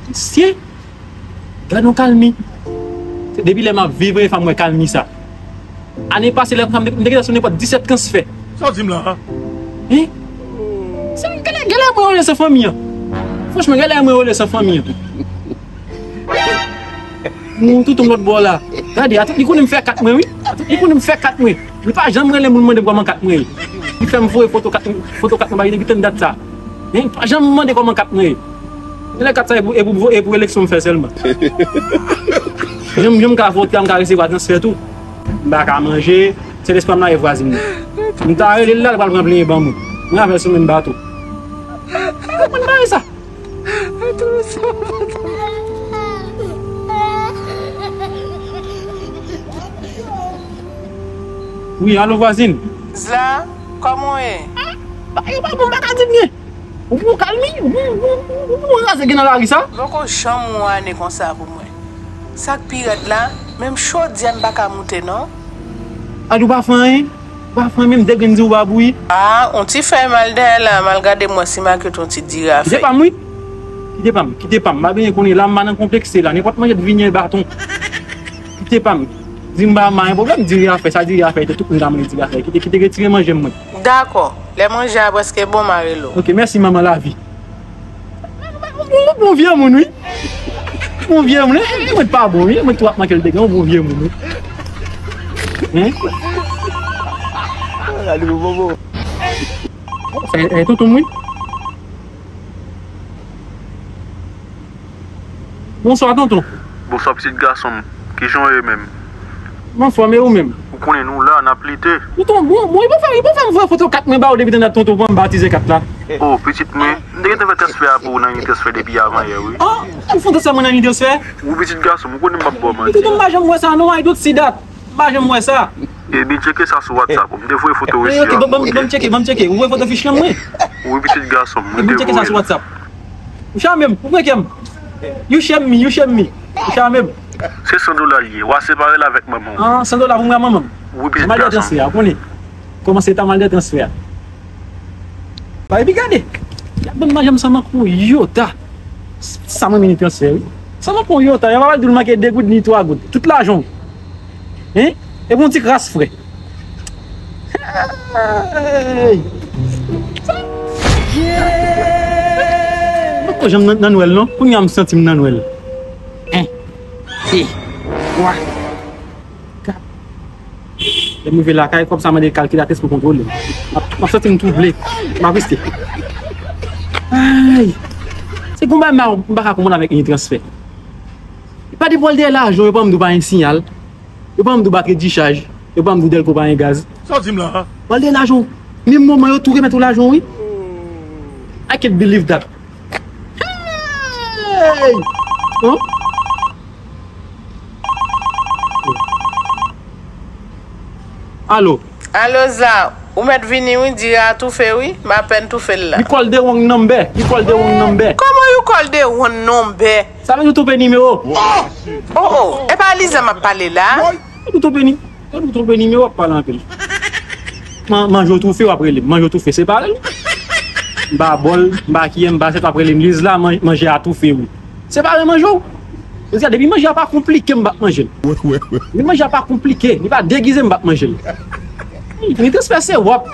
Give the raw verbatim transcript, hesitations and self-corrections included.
Mesye, gad yon kalmi. Se depi lè m ap viv, premye fwa m wè kalmi sa. Ane pase, lè konsa, m te, m te gentan sou nenpòt disèt transfè. Sa w di m la a? Hein? Se gade, gade lè mwen rele san fanmi an. Franchman, gade lè mwen rele san fanmi an. Moun toutou m lòt bò la. Gade, atann, li konnen m fè kat mwen, wi. Atann, li konnen m fè kat mwen. Li pa janm rele moun mande m kòman kat mwen ye. Li fè m voye foto kat, foto kat mwen ba li depi tann dat sa. Hein? Li pa janm mande kòman kat mwen ye. Genlè kat sa e pou, e pou, e pou eleksyon m fè sèlman. Jan m, jan m ka vote a, m ka resevwa transfè tou. M pa ka manje, se lespwa m la e vwazin nan. M ta rele l la, l pral pran plenyen ban mwen. Mwen avè l sou menm bato. Mwen pa sa. Wi, alo vwazin. Zla, kòman w ye? Bagay yo pa bon, m pa ka di byen. Ou pou kalmi, ou pou, ou pou, ou pou raze gen nan lari sa. Poko janm yon ane konsa pou mwen. Sa k pi rèd la, menm chodyè m pa ka moute non. Adi ou pa fè anyen, ou pa fè anyen, menm de grenn di ou pa bouyi. A, on ti fèy m al dèyè la, m al gade m wè si m ak yon ti diri a fèy. Kite pa m wi. Kite pa m, kite pa m. M pa bezwen konnen la, m pa nan konplekse la. Nenpòt manje t vini e baton. Kite pa m. Di m ba m pa gen pwoblèm, diri a fèy, sa diri a fèy, tout moun ka manje diri a fèy. Kite, kite retire manje m mwen. Dakò. Lè manje a prèske bon, m a rele w. Ok, mèsi manman lavi. Ou bon, bon vye moun wi. Bon vye moun, e mwen pa bon wi, mwen tou ap manke l degan, bon vye moun wi. Hein? Gade pou bobo. E, e, tonton m wi. Bonswa, tonton. Bonswa, pitit gason m. Kijan w ye menm? M anfòm, e ou menm? Ou konnen nou la, n ap lite. Tonton, bon, bon, li pa fè, li pa fè m voye foto kat mwen ba ou depi tann dat tonton pou m batize kat la. O, pitit mwen, m te gentan fè transfè a pou ou nan Unitransfer depi avan yè, wi. Ah, ou fè transfè mwen nan Unitransfer? Wi, pitit gason m, ou konnen m p ap ba w manti. Tonton, m pa janm wè sa, non, I don't see that. M pa janm wè sa. Ebyen, tcheke sa sou WhatsApp. M te voye foto resi an pou ou. Ok, ban m tcheke, ban m tcheke. Ou voye foto fich lan mwen? Wi, pitit gason m, mwen te voye l. Ebyen, tcheke sa sou WhatsApp. Ou chame m, ou pran kè m. You shame me, you shame me. Ou chame m. Se san dola l ye. W a separe l avèk manman w. Ah, san dola pou mwen ak manman m. Wi, pitit gason m. Mal de transfè a, ou konnen. Kòmanse ta mal de transfè a. Ba, epi gade. Y ap ban m manje m san manke yon yota. Sa mwen mini transfè, wi. San manke yon yota, y ap al di w l manke de goud ni twa goud. Tout lajan w. Hein? Epi yon ti kras frè. Hey! Mwen poko janm nan, nan Nwèl, non. Kounye a m santi m nan Nwèl. En, de, twa, kat. Lè m rive lakay, kòb sa mande kalkilatris pou kontwole. M ap, m ap santi m twouble. M ap reste. Ay! Se gon bagay m pa, m pa ka konprann avèk Unitransfè. Pa depi w al dèyè lajan, yo pa janm di w pa gen siyal. Yo pa janm di w pa kredi chaj. Yo pa janm di w dèlko pa gen gaz. Sa w di m la a? W al dèyè lajan w. Menm moman yo tou remèt ou lajan w, wi. I can't believe that. Hey! Hein? Alo. Alo, Zla, ou mèt vini wi, diri a toufe wi, m apèn toufe l la. You call the wrong number. You call the wrong number. Kòman you call the wrong number? Sa vle di w twonpe nimewo. Oh, oh, e pa Liza m ap pale la. Ou twonpe ni-, ou twonpe nimewo, w ap pale anpil. Man-, manje w toufe, w ap rele m. Manje w toufe, separe l. M pa bò l, m pa kiyè, m pa sèt, w ap rele m, Liza, man-, manje a toufe wi. Separe manje w. Ou di, depi manje a pa konplike, m p ap manje l. Depi manje a pa konplike, li pa degize, m p ap manje l. Unitransfè se w ap.